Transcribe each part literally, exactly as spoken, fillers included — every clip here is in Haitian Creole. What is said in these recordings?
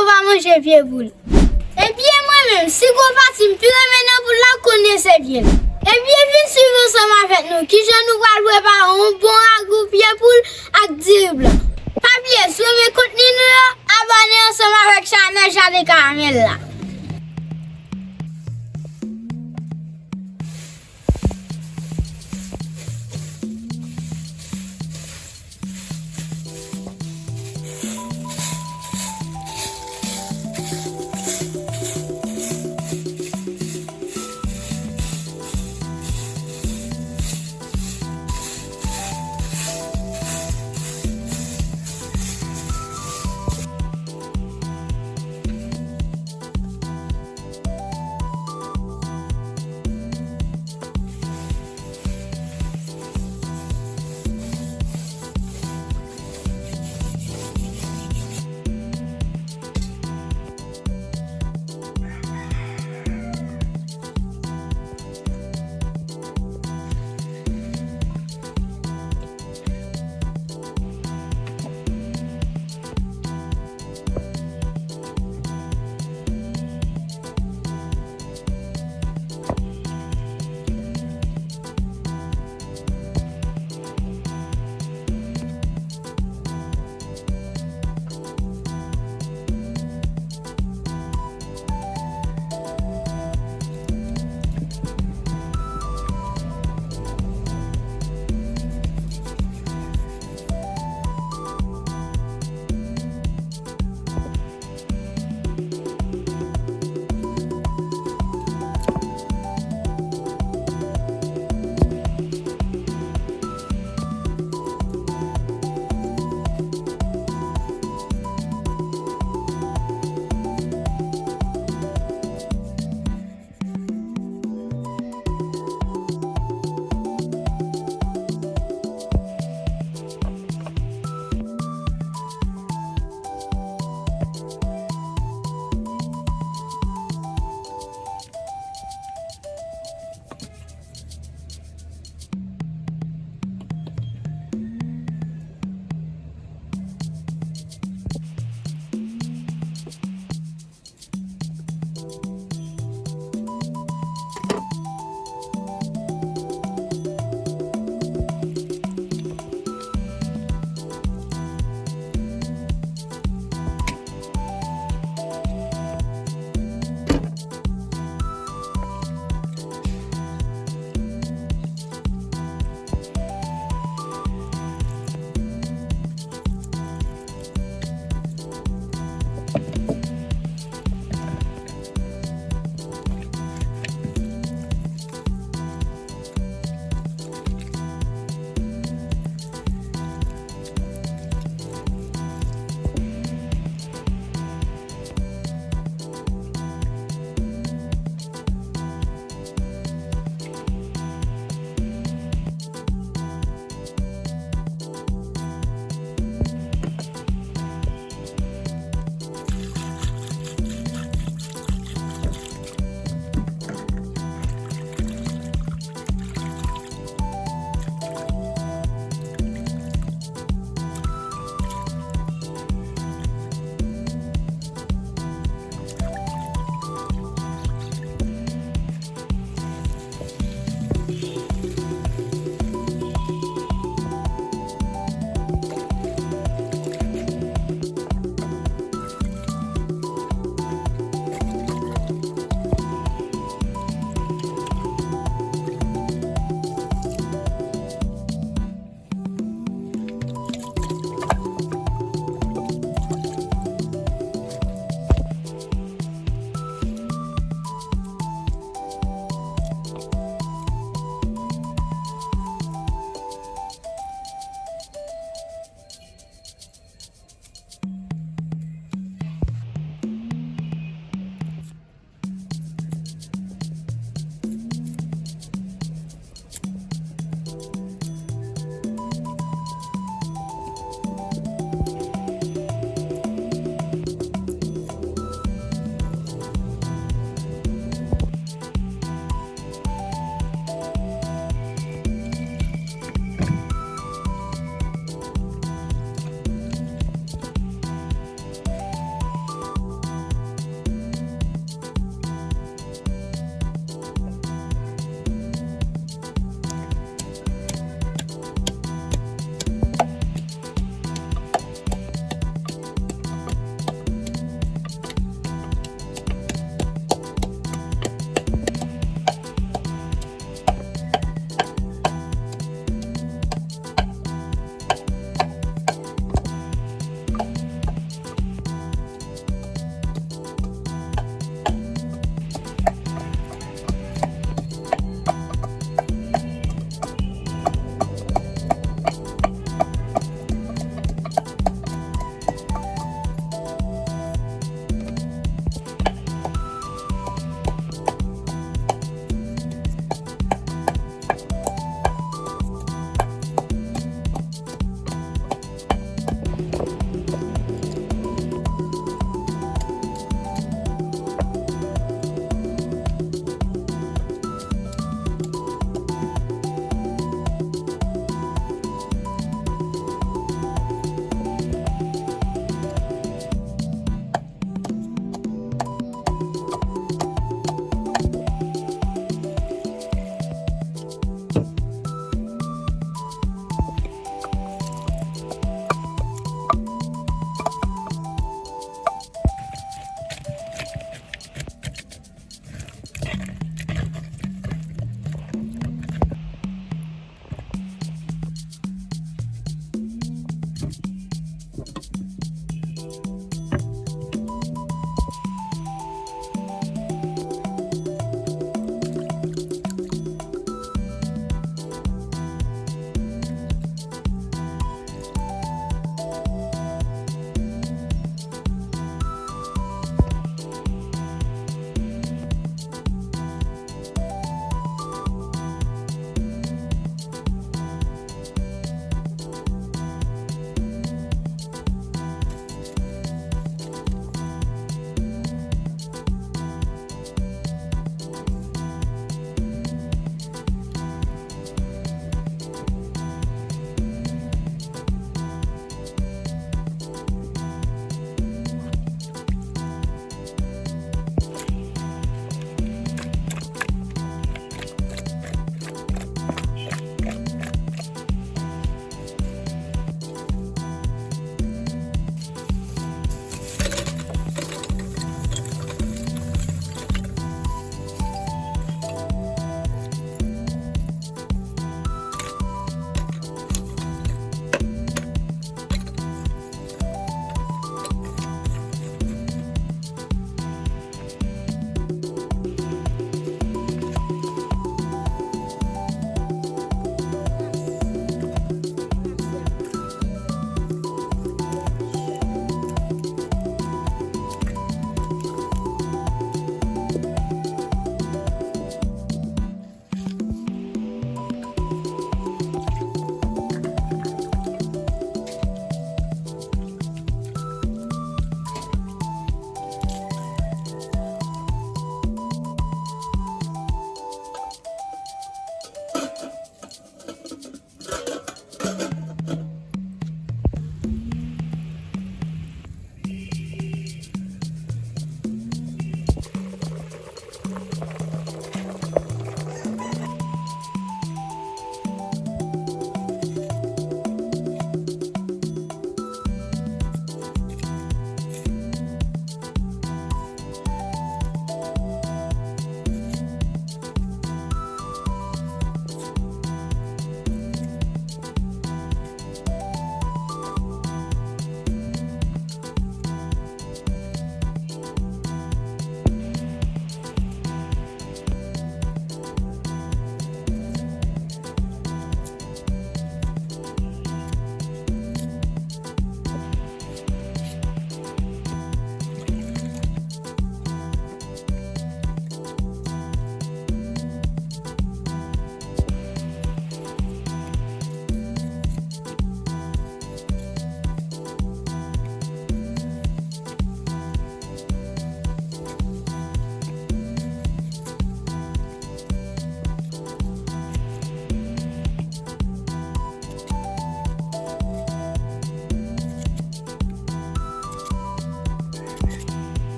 Yo pa manje pye poul. Ebyen, mwen menm, si gon pati m pi renmen nan poul la, konnen se pye l. Ebyen, vin swiv ansanm avèk nou kijan nou pral prepare yon bon ragou pye poul ak diri blan. Pa bliye, si w renmen kontni nou yo, abòne ansanm avèk chanèl Jaden Karamèl la.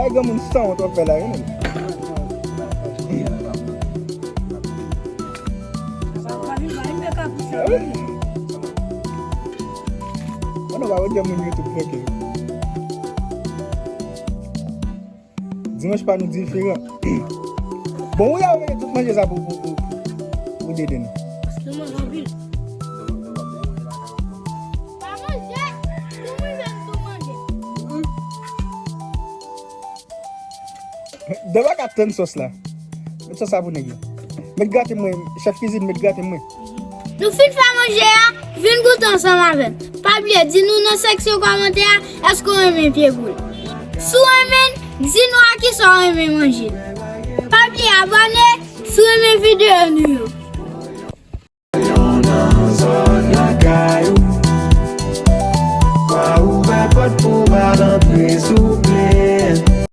Ay, granmoun sanwont w ap fè la, wi, menm. Mwen, nou pa wè granmoun YouTube, tranquille. Dimanch pa nou diferan. Bon, ou la, ou mete tout manje sa pou, pou, pou, pou Dede nou. Paske nou manje anpil. Pa manje, nou manje, nou manje. Deba ka tann sòs la. Met sòs la pou nèg yo. Met graten mwen, chèf kizin, met graten mwen. Nou fin fè manje a, vin goute ansanm avè n. Pa bliye di nou nan seksyon kòmantè a, èske w renmen pye poul? Si w renmen l, di nou a kisa w renmen manje l. Pa bliye abòne si w renmen videyo nou yo.